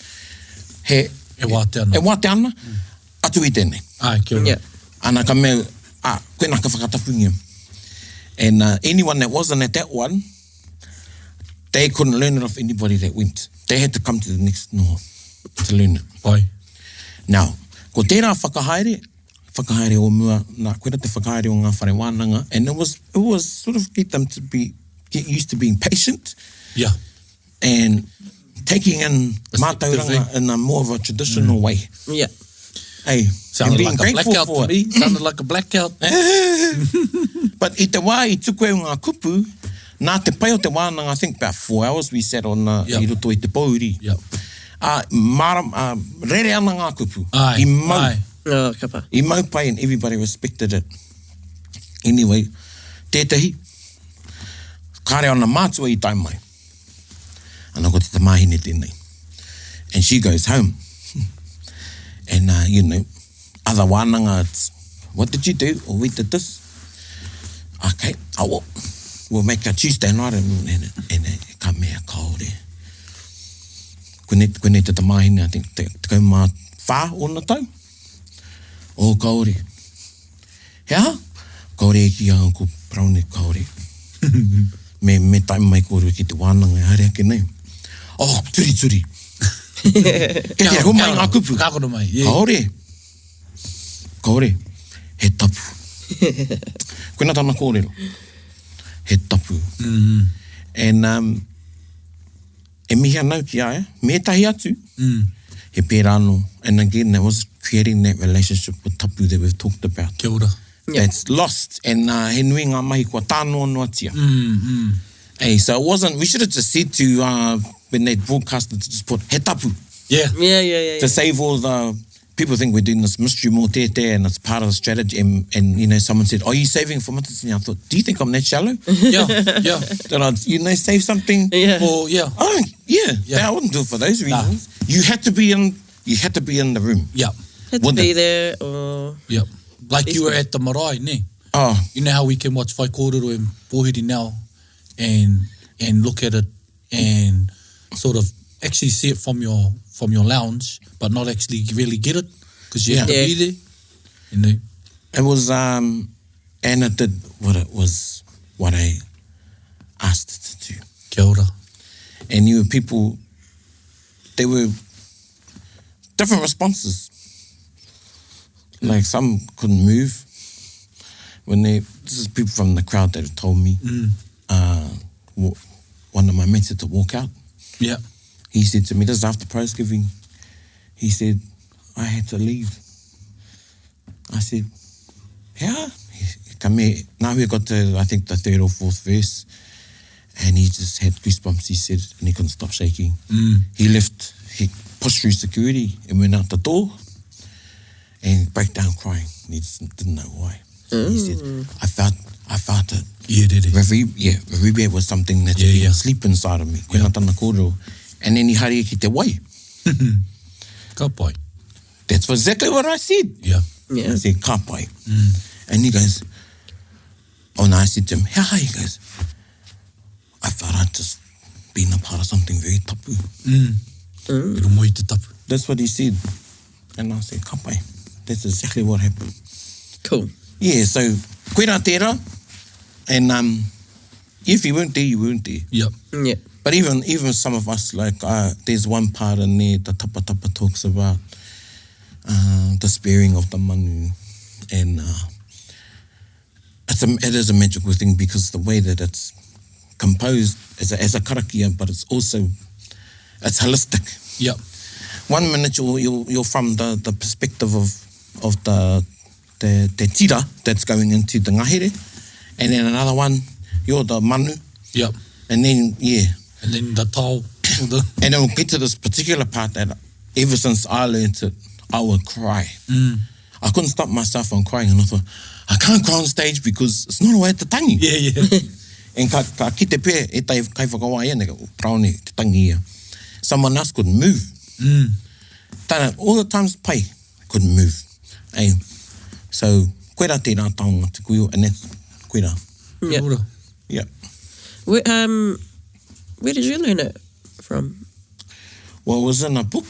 He, e wātea ana. E wātea ana, mm. atu i tēnei. Ai, kia ora. Yeah. Ana ka mea, ah, koe ka whakatapungia. And uh, anyone that wasn't at that one, they couldn't learn it off anybody that went. They had to come to the next noho to learn it. Pai. Now, ko tērā whakahaere, whakahaere o mua, nā, koira te whakahaere o ngā whare wānanga, and it was, it was sort of get them to be, get used to being patient. Yeah. And taking in mātauranga in a more of a traditional mm. way. Yeah. Hey, Sounded and being like a grateful blackout for to it. me. Sounded like a blackout. But i te wā i tuku au ngā kupu, nā te pai o te wānanga, I think about four hours we sat on uh, Yep. i roto i te pōuri. Yep. Uh, māram, uh, rere ana ngā kupu. Ai, I mau. ai. Oh, ka pai. I mau pai and everybody respected it. Anyway, tētahi, kāre ana mātua i tae mai. Ana ko te tamāhine tēnei. And she goes home. And, uh, you know, other wānanga, it's, what did you do? Oh, we did this. Okay, oh, well, we'll make a Tuesday night and, and, and, and ka mea kāore. Koinei, koinei te tamāhine, I think, te, tekau mā whā ōna tau. Oh, kāore. He aha? Kāore e ki a Uncle Paraone, kāore. me, me tae mai kōrua ki te wānanga e haere ake nei. Oh, turi turi. Kei te homai ngā kupu. Kākono mai, yeah. Kāore. Kāore. He tapu. Koina tana kōrero. He tapu. Mm -hmm. And um, e mihi ana au ki a ia, me ētahi atu, mm. he pērā anō. And again, that was creating that relationship with tapu that we've talked about. Kia ora. Yeah. That's lost. And uh, he nui ngā mahi kua tānoanoatia. Mm, mm. Hey, so it wasn't, we should have just said to, uh, when they broadcasted, to just put, he tapu. Yeah. Yeah, yeah, yeah. To save all the, people think we're doing this mystery mōteatea and it's part of the strategy. And, and you know, someone said, are you saving for Matatini? I thought, do you think I'm that shallow? Yeah, yeah. That I'd, you know, save something? Yeah. Well, yeah. Oh, yeah. Yeah. I wouldn't do it for those reasons. You had to be in, you had to be in the room. Yeah. Had to Wouldn't be it? there or... Yeah. Like you were at the marae, ne? Oh, You know how we can watch Whaikōrero and Pōhiri now and and look at it and sort of actually see it from your from your lounge, but not actually really get it because you have to Yeah. be there. You know? It was, um, and it did what it was, what I asked it to do. Kia ora. And you were people, there were different responses. Like some couldn't move. When they, this is people from the crowd that have told me, mm. uh, one of my mates had to walk out. Yeah. He said to me, this is after prize giving. He said, I had to leave. I said, yeah. Come here. Now we got to, I think, the third or fourth verse. And he just had goosebumps, he said, and he couldn't stop shaking. Mm. He left, he pushed through security and went out the door and broke down crying. He just didn't know why. Mm. He said, mm. I felt, I felt it. Yeah, did he? Reverb yeah, reverberate was something that's yeah, been yeah. asleep inside of me. Yeah. tana kōrero. And then he haere ki te wai. Ka pai. That's exactly what I said. Yeah. yeah. I said, ka pai. Mm. And he goes, oh no, I said to him, how? He goes, I felt I'd just been a part of something very tapu. Mm. Mm. te tapu. That's what he said. And I said, ka pai. That's exactly what happened. Cool. Yeah, so koira tērā. And um, if you weren't there, you weren't there. Yep. Yeah. But even even some of us, like, uh, there's one part in there, the Tapa Tapa talks about uh, the spearing of the manu. And uh, it's a, it is a magical thing because the way that it's composed as a, as a karakia, but it's also, it's holistic. Yep. One minute you're, you're, you're from the, the perspective of, of the, the, the tira that's going into the ngahere, and then another one, you're the manu. Yep. And then, yeah. And then the tau. and then we'll get to this particular part that ever since I learned it, I would cry. Mm. I couldn't stop myself from crying and I thought, I can't cry on stage because it's not a way to tangi. Yeah, yeah. and ka, ka kite pē, e tai kai whakawa ia, neka, praone, te tangi ia. Someone else couldn't move. Mm. Tana, all the times pai, couldn't move. Hey. So, koira tērā taonga te kuio, and that's koira. Yeah. Yeah. Where, um, where did you learn it from? Well, it was in a book.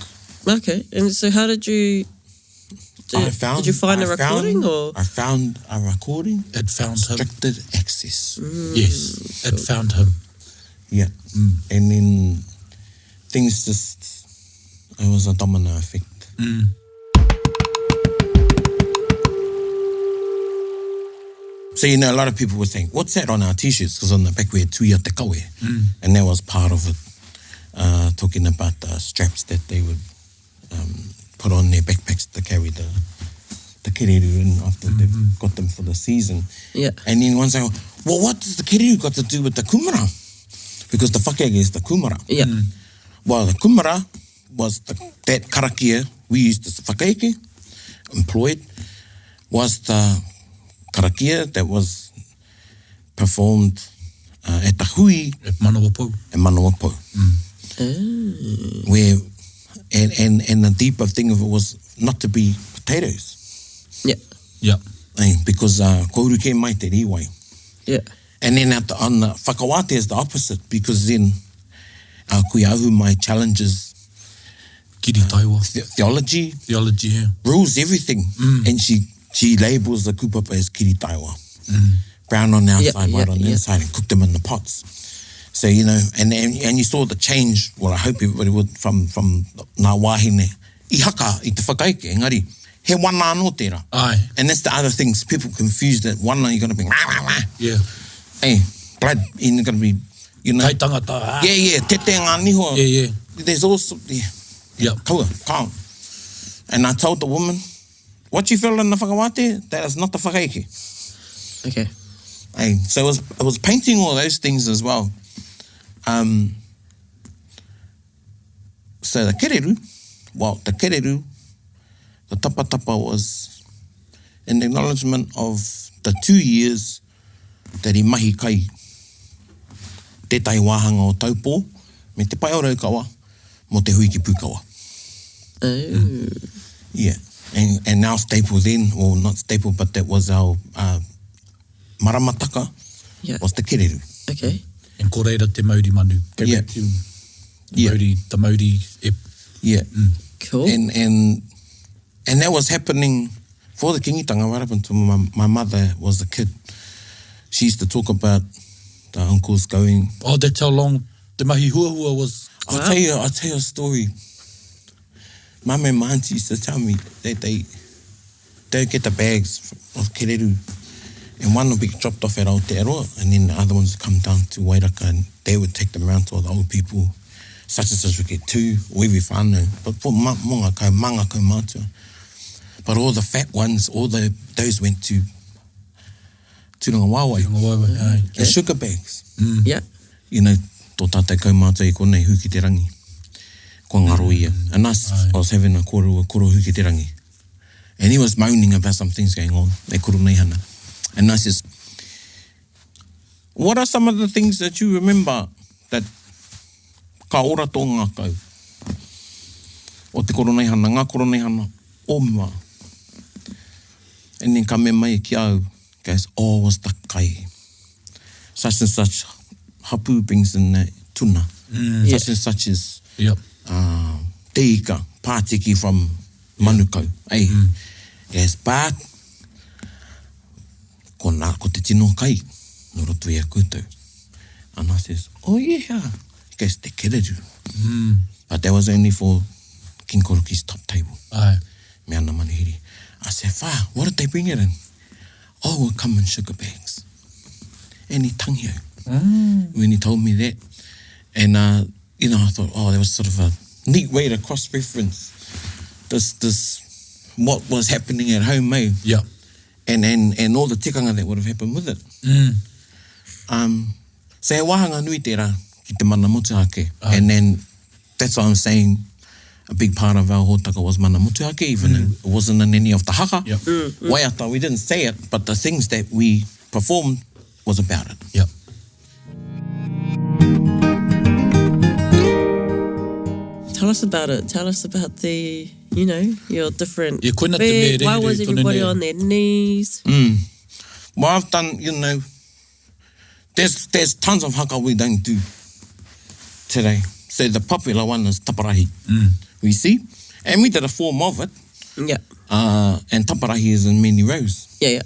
Okay, and so how did you? Did, I found. Did you find I a recording found, or? I found a recording. It found him. Restricted access. Mm. Yes, it found him. Yeah, mm. and then things just it was a domino effect. Mm. So, you know, a lot of people were saying, what's that on our t-shirts? Because on the back we had Tuia Te Kawe. Mm. And that was part of it, uh, talking about the straps that they would um, put on their backpacks to carry the the kereru in after mm-hmm. they've got them for the season. Yeah. And then one say, well, what does the kereru got to do with the kumara? Because the whakege is the kumara. Yeah. Mm. Well, the kumara was the, that karakia we used as whakaeke, employed, was the karakia that was performed uh, at the hui. At Manawapou. At Manawapou. Mm. Mm. Where, and, and, and the deeper thing of it was not to be potatoes. Yeah. Yeah. Eh, because uh, kouru ke mai te riwai. Yeah. And then at the, on the whakawate is the opposite because then uh, kui ahu mai challenges Kiri taiwa. The- theology. Theology, yeah. Rules everything. Mm. And she, she labels the kupapa as kiri taiwa. Mm. Brown on the outside, yeah, white yeah, on the yeah. inside, and cook them in the pots. So, you know, and, and, and you saw the change, well, I hope everybody would, from, from ngā wāhine. I haka, i te whakaeke, engari, he wana anō tērā. Aye. And that's the other things, people confuse that wana, you're going to be, wah, wah, wah. Yeah. Hey, blood, you're going to be, you know. Kai tangata. Ah. Yeah, yeah, te te ngā niho. Yeah, yeah. There's also, yeah. Yeah. Kaua, can't. And I told the woman, what you feel in the whakawate, that is not the whakaeke. Okay. Hey, so it was, it was painting all those things as well. Um, so the kereru, well, the kereru, the tapa tapa was in acknowledgement of the two years that i mahi kai tētahi wāhanga o Taupō me te pae o Raukawa mō te hui ki Pūkawa. Oh. Mm. Yeah. And, and our staple then, well not staple, but that was our uh, maramataka, yeah. was te kereru. Okay. And ko reira te mauri manu. Go yeah. back to the yeah. mauri, the mauri ep. Yeah. Mm. Cool. And, and, and that was happening for the Kingitanga right up until my, my mother was a kid. She used to talk about the uncles going. Oh, that's how long. Te mahi huahua was... I'll tell you, I'll tell you a story. Mum and my auntie used to tell me that they they get the bags of kereru and one would be dropped off at Aotearoa and then the other ones would come down to Wairaka and they would take them round to all the old people. Such and such would get two, or every whānau. But for ma, mō ngā kau, mā ngā kaumātua. But all the fat ones, all the, those went to Tūranga Waewae. Tūranga Waewae, aye. The sugar bags. Yeah. You know, tō tātou kaumātua i konei, Hūkiterangi. Kua ngaro ia. And us, I was having a kōrero with Koro Hūkiterangi. And he was moaning about some things going on at Koroneihana. And I says, what are some of the things that you remember that ka ora tō ngākau o te Koroneihana, ngā Koroneihana o mua? And then ka mea mai ki au, goes, oh, was the kai. Such and such hapu brings in the tuna. Such and such is Yep. uh, te ika, pātiki from Manukau. Ei, yes, but ko, nā, ko te tino kai no roto i a koutou. And I says, oh yeah. He goes, te kereru. But that was only for King Koroki's top table. Aye. Me ana manuhiri. I said, Wha, what did they bring it in? Oh, it come in sugar bags. And he tangi au. When he told me that. And, uh, you know, I thought, oh, that was sort of a neat way to cross-reference this, this, what was happening at home, eh? Yeah. And, and, and all the tikanga that would have happened with it. Um, so he wāhanga nui tērā ki te mana motuhake. And then that's why I'm saying a big part of our hōtaka was mana motuhake, even though it wasn't in any of the haka. Yep. Waiata, we didn't say it, but the things that we performed was about it. Yep. Tell us about it. Tell us about the, you know, your different Yeah, koina te mea bed. Why rehere was tonu everybody nei. on their knees? Well, I've done, you know, there's, there's tons of haka we don't do today. So the popular one is taparahi. We see. And we did a form of it. Yeah. Uh, and taparahi is in many rows. Yeah, yeah.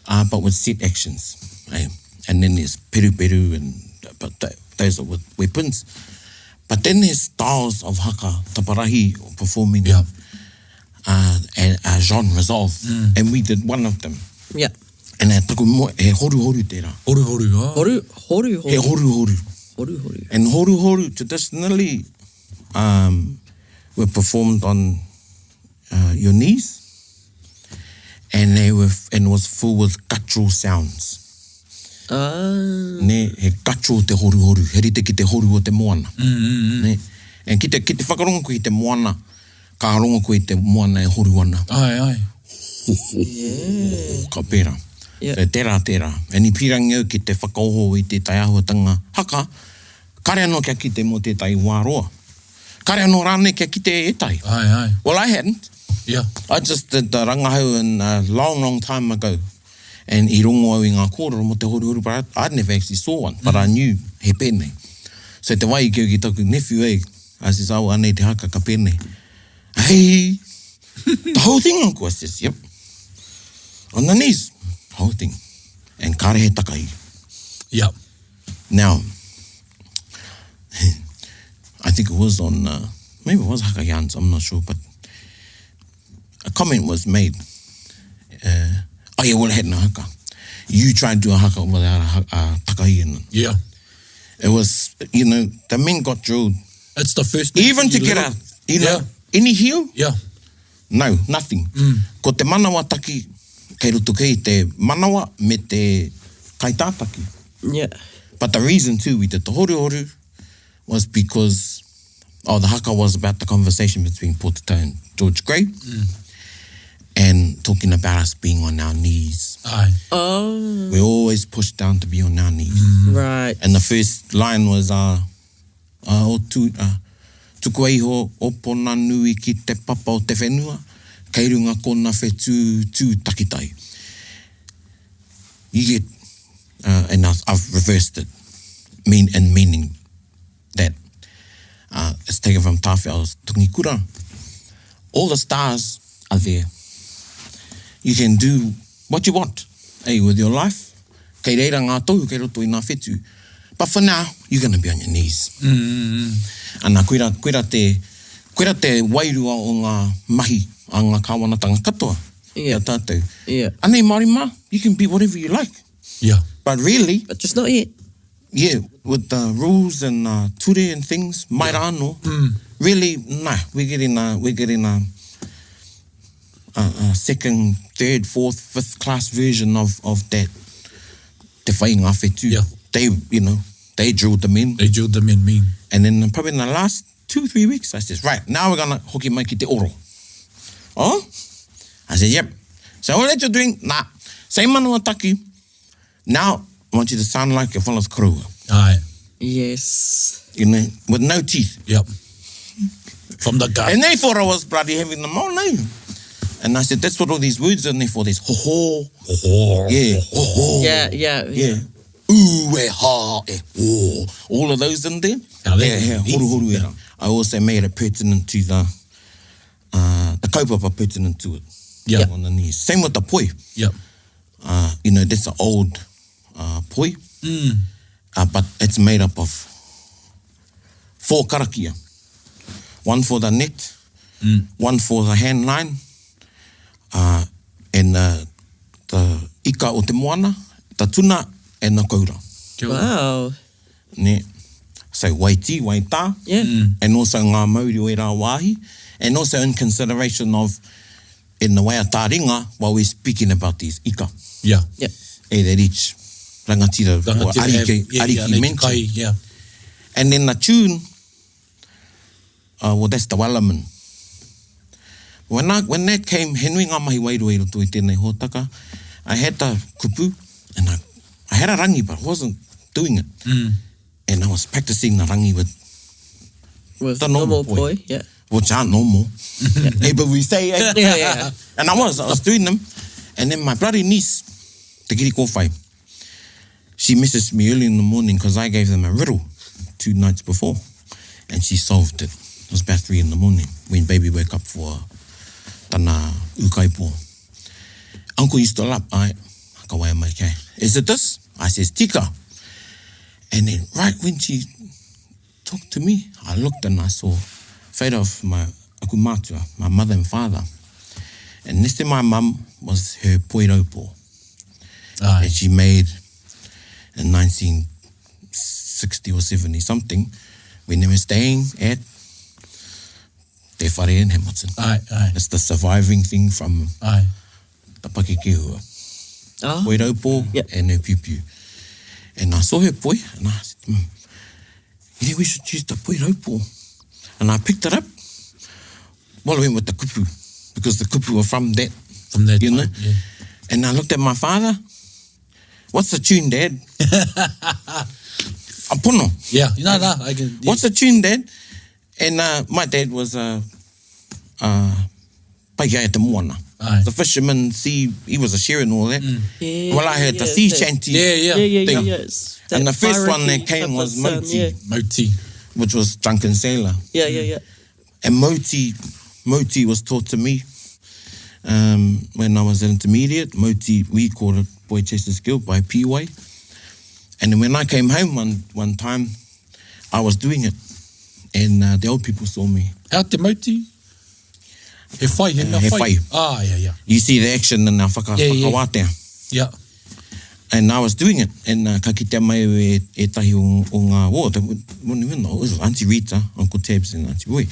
uh, but with set actions. Eh? And then there's peru peru, and but th those are with weapons. But then there's styles of haka, taparahi, performing Yeah. uh, and uh, genres of, and we did one of them. Yeah. And he taku mo, he horu horu tērā. Horu horu, ah. Horu, horu, He horu. horu horu. Horu, horu. And horu horu traditionally um, were performed on uh, your knees, and they were and was full with guttural sounds. Ah. Ne, he guttural te horu horu, he rite ki te horu o te moana. Mm, mm, Ne? And ki te, ki te whakarongo koe i te moana, ka rongo koe i te moana e horu ana. Ai, ai. Ka pērā. Yeah. So, tērā, tērā. And i pīrangi au ki te whakaoho i tētahi āhuatanga haka, kare anō kia kite mō tētahi wā roa. Kare anō rānei kia kite e ētahi. Ai, ai. Well, I hadn't. Yeah. I just did the rangahau in a long, long time ago. And i rongo au i ngā kōrero mō te horuhoru, but I, I never actually saw one, but I knew he pēnei. So te wai ki au ki taku nephew, eh, I says, oh, anei te haka ka pēnei. Hey, the whole thing, uncle. I says, yep. On the knees, whole thing. And kare he takahi. Yeah. Now, I think it was on, uh, maybe it was Hakayans, I'm not sure, but a comment was made. Uh, oh yeah, well, I had no haka. You try and do a haka without a, ha- a takahi in it. Yeah. It was, you know, the men got drilled. It's the first thing Even you to get learn. a, you know, Yeah. any heel, Yeah. no, nothing. Ko te manawa taki, kei roto kei te manawa me te kaitātaki. Yeah. But the reason too we did the horu horu was because oh the haka was about the conversation between Pōtatau and George Grey and talking about us being on our knees. Ai. Oh. We always pushed down to be on our knees. Right. And the first line was uh, uh, o tu, uh, tukua iho o pona nui ki te papa o te whenua, kei runga kona whetū tū takitai. You get, uh, and I've, I've reversed it, mean and meaning that uh, it's taken from Tāwhiao's Tungikura. All the stars are there. You can do what you want eh, with your life. Kei reira ngā tohu, kei roto i ngā whetū. But for now, you're gonna be on your knees. Mm. Ana, koira, koira te, koira te wairua o ngā mahi a ngā kāwanatanga katoa yeah. ki a tātou. Yeah. Anei Māori mā, you can be whatever you like. Yeah. But really... But just not yet. Yeah, with the rules and uh, ture and things, mai yeah. rānō, mm. really, nah, we're getting a, we're getting a, a, a second, third, fourth, fifth class version of, of that te whai ngā whetū. Yeah. They, you know, they drilled them in. They drilled them in, mean. And then probably in the last two, three weeks, I says, right, now we're gonna hoki mai ki te oro. Oh? I said, yep. So all that you're doing, nah. Same manawa taki. Now, I want you to sound like your fellows koroua. Aye. Yes. You know, with no teeth. Yep. From the gut. And they thought I was bloody having them on, eh? And I said, that's what all these words are in there for. There's ho ho. Ho ho. Yeah. Ho ho. Yeah, yeah. Yeah. Ooh, e ha, e ho. All of those in there. Now, yeah, yeah. Horu horu yeah. I also made it pertinent to the, uh, the kaupapa pertinent to it. Yeah. On the knees. Same with the poi. Yep. Uh, you know, that's an old uh, poi. Mm. Uh, but it's made up of four karakia. One for the net, mm. one for the hand line, uh, and the, the ika o te moana, the tuna, and the koura. Wow. Ne. So waiti, waitā, yeah. Mm. and also ngā mauri o ērā wāhi, and also in consideration of in the way a tāringa while we're speaking about these ika. Yeah. Yeah. Eh, that each rangatira, rangatira or ariki, yeah, ariki yeah, mentioned. Kai, yeah. And then the tune, uh, well, that's the Wellerman. When, I, when that came, he nui ngā mahi wairua i roto i tēnei hōtaka, I had the kupu, and I, I had a rangi, but I wasn't doing it. Mm. And I was practicing the rangi with, with the normal, normal poi. poi, yeah. Which aren't normal. hey, but we say, eh? Yeah, yeah. And I was, I was doing them. And then my bloody niece, Te Kiri Kōwhai, she messaged me early in the morning because I gave them a riddle two nights before. And she solved it. It was about three in the morning when baby woke up for tana ukaipo. Uncle, you still up? I, ka waia mai kei. Is it this? I says, tika. And then right when she talked to me, I looked and I saw photo of my aku mātua, my mother and father. And next to my mum was her poiraupo. Aye. That she made in 1960 or 70 something when they were staying at Te Whare in Hamilton. Aye, aye. It's the surviving thing from Aye. the Pakekehua. Oh. Poiraupo Yep. and her piupiu. And I saw her poi and I said, mm, you think we should use the poiraupo? And I picked it up. Well, I went with the kupu because the kupu were from that. From that you time, know? yeah. And I looked at my father. What's the tune, Dad? Apono. Yeah, no, no, I can. Yeah. What's the tune, Dad? And uh, my dad was a uh, uh, te moana. Aye. The fisherman, sea, he was a shearer and all that. Yeah, Well, I heard the yeah, sea that- shanty. Yeah, yeah. Yeah, yeah, yeah, thing. yeah. It's And that the first one that piratey came type was of sound, Moti. Yeah. Moti. Which was Drunken Sailor. yeah, yeah, yeah. And Moti, Moti was taught to me um, when I was intermediate. Moti, we called it Boy Chaser's Guild by PY. And then when I came home one, one time, I was doing it. And uh, the old people saw me. How te moti? He whai, he mea He whai. whai. Ah, yeah, yeah. You see the action in our whaka, Yeah, yeah. whakawātea. Yeah. And I was doing it. And uh, ka kitea mai e, e tahi o, o ngā wō. Te, wone wena, it was Auntie Rita, Uncle Tabs and Auntie Roy.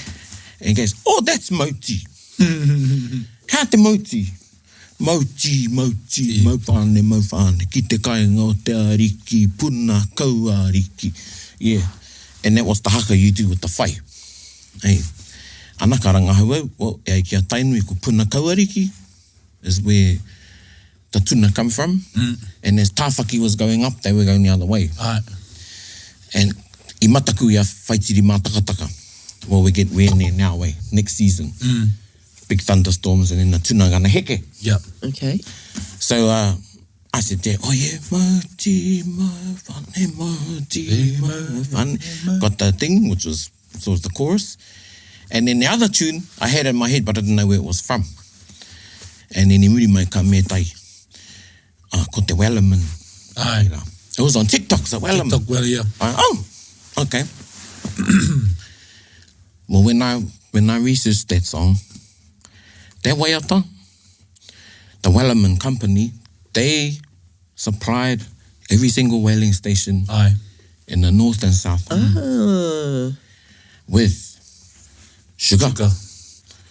And he goes, oh, that's Moti. Kā te Moti? Moti, Moti, yeah. mauwhane, mauwhane. Ki te kainga o te ariki, puna kau ariki. Yeah. And that was the haka you do with the whai. Hey. Ana ka rangahau au, well, e ai ki a Tainui ko puna kau ariki is where the tuna come from. Mm. And as Tāwhaki was going up, they were going the other way. Aye. And i mataku i a whaitiri mātakataka. Well, we get we're near now, eh? Next season. Mm. Big thunderstorms and then the tuna gonna heke. Yeah. Okay. So uh, I said there, oh yeah, moti, mawhane, moti, mawhane. Got the thing, which was sort of the chorus. And then the other tune, I had in my head, but I didn't know where it was from. And then i muri mai ka me tai, uh, ko te Wellerman. Aye. Tērā. It was on TikTok, so well, TikTok, well, yeah. I, oh, okay. well, when I, when I researched that song, that waiata, the Wellerman Company, they supplied every single whaling station Aye. in the north and south Ah. with sugar, Sugar.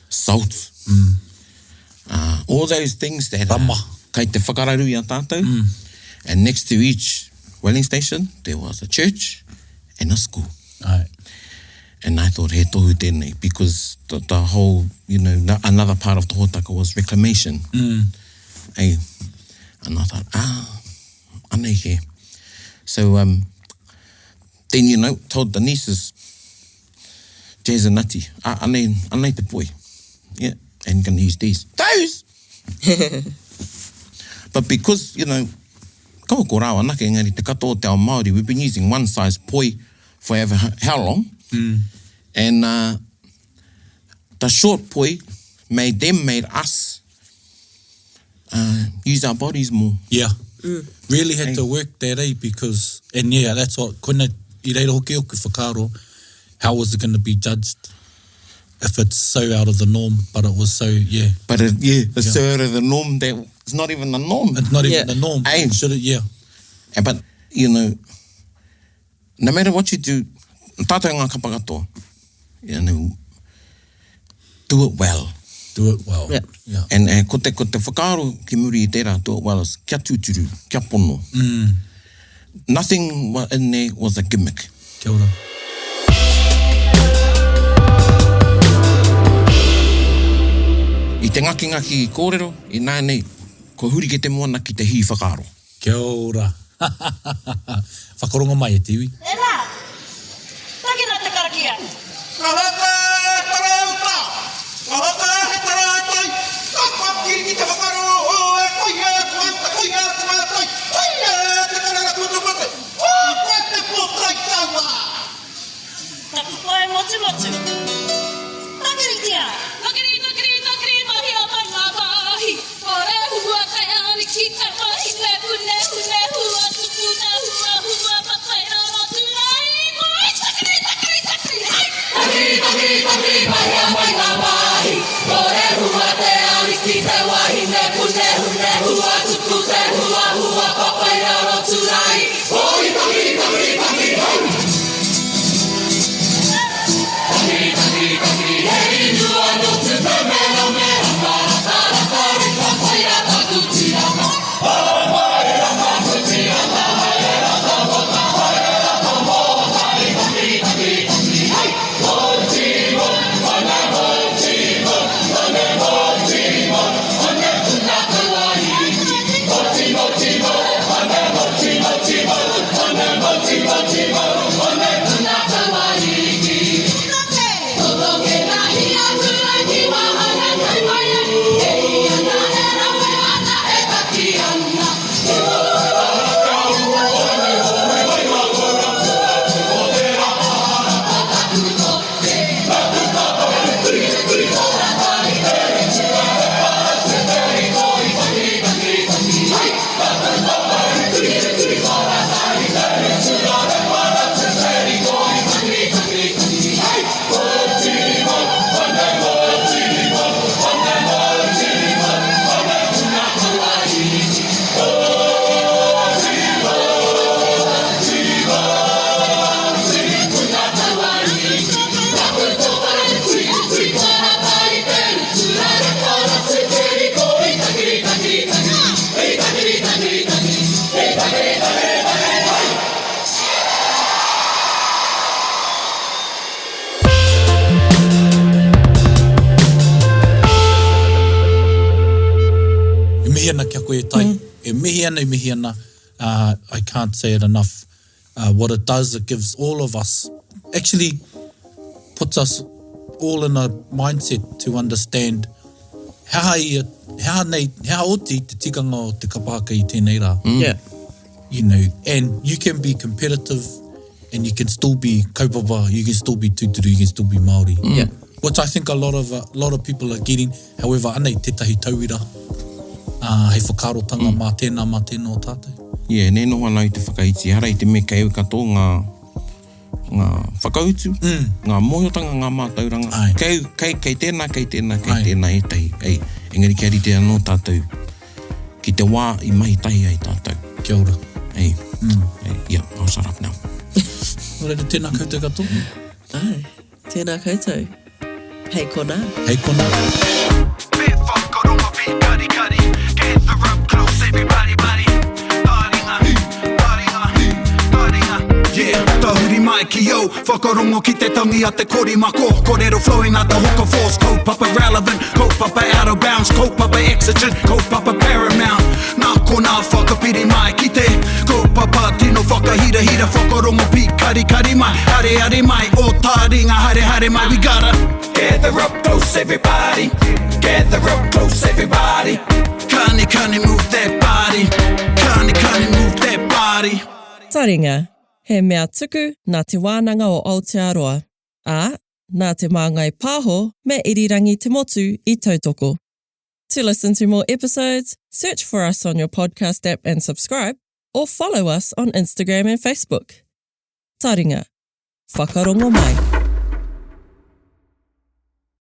salt, uh, all those things that Rama. kei te whakararu i a tātou. And next to each whaling station, there was a church and a school. Aye. And I thought, he tohu tēnei, because the, the whole, you know, the, another part of the hōtaka was reclamation. Hey. And I thought, ah, anei he. So um, then, you know, told the nieces, Jazz and Nati, ah, anei, anei te poi. Yeah, and gonna use these. Those! but because, you know, kaua ko rāua anake, engari te katoa o te ao Māori, we've been using one size poi for ever how long. And uh, the short poi made them, made us uh, use our bodies more. Yeah. Really had to work that, eh? Because, and yeah, that's what, koina, i reira hoki oku whakaaro, how was it going to be judged if it's so out of the norm, but it was so, yeah. But it, yeah, it's so out of the norm that it's not even the norm. It's not even Yeah. the norm. Aye. Should it, yeah. And, but, you know, no matter what you do, tātou ngā kapa katoa, you know, do it well. Do it well. Yeah. Yeah. And, and ko te, ko te whakaaro ki muri i tērā, do it well is kia tūturu, kia pono. Nothing wa- in there was a gimmick. Kia ora. I te ngakingaki i kōrero, i nāianei, kua huri ki te moana ki te hī whakaaro. Kia ora. Whakarongo mai e te iwi. Tēnā, takina te karakia. Ka haka tarauta, ka haka he tarātai, ka pakiri ki te whakaroho e koia atu koia atu mātai, koia te karanga tuatamate, o koe te pōkai taua! Taku koe motumotu. Takiritia! Takiri, takiri, takiri, mahi a mai ngā mahi. Kore hua te ariki, te mahi nehu, nehu, nehu, a tupu nehu, a hua matai rara tūrai. Koe takiri, takiri, takiri, hai! Takiri, takiri, takiri, mahi a mai ngā mahi. Kore hua te ariki, te wahi nehu, nehu, nehu, a tupu te hua, hua papai rara tūrai. Oi, takiri, takiri, takiri, hai! E mihi ana ki a koe e Tai. E mihi ana, e mihi ana. Uh, I can't say it enough. Uh, what it does, it gives all of us, actually puts us all in a mindset to understand he aha ia, he aha nei, he aha oti te tikanga o te kapa haka i tēnei rā. Yeah. You know, and you can be competitive and you can still be kaupapa, you can still be tūturu, you can still be Māori. Yeah. Which I think a lot of a lot of people are getting. However, anei tētahi tauira uh, hei whakaarotanga mā tēnā, mā tēnā o tātou. Yeah, nei noho ana au i te whakaiti. Ehara i te mea kei au katoa ngā, ngā whakautu, ngā mōhiotanga, ngā mātauranga. Āe. Kei, kei, kei tēnā, kei tēnā, kei Āe. tēnā ētahi. Ei, engari kia rite anō tātou ki te wā i mahi tahi ai tātou. Kia ora. Ei, ei, yeah, I'll shut up now. Nō reira, tēnā koutou katoa. Āe, tēnā koutou. Hei konā. Hei konā. Be whakarongo, be karikari Gather up close everybody buddy Taringa, taringa, taringa Yeah, tahuri mai ki au Whakarongo ki te tangi a te korimako Korero flowing like the hook of force Kaupapa relevant, kaupapa out of bounds Kaupapa exigent, kaupapa paramount Nā konā whakapiri mai ki te Kaupapa tino whakahirahira Whakarongo pīkarikari mai Areare mai, o taringa haere haere mai We gotta gather up close everybody Gather up close everybody Kani kani move that body Kani kani move that body Taringa, he mea tuku nā Te Wānanga o Aotearoa, ā, nā Te Māngai Pāho me Irirangi Te Motu i tautoko. To listen to more episodes, search for us on your podcast app and subscribe, or follow us on Instagram and Facebook. Taringa, whakarongo mai.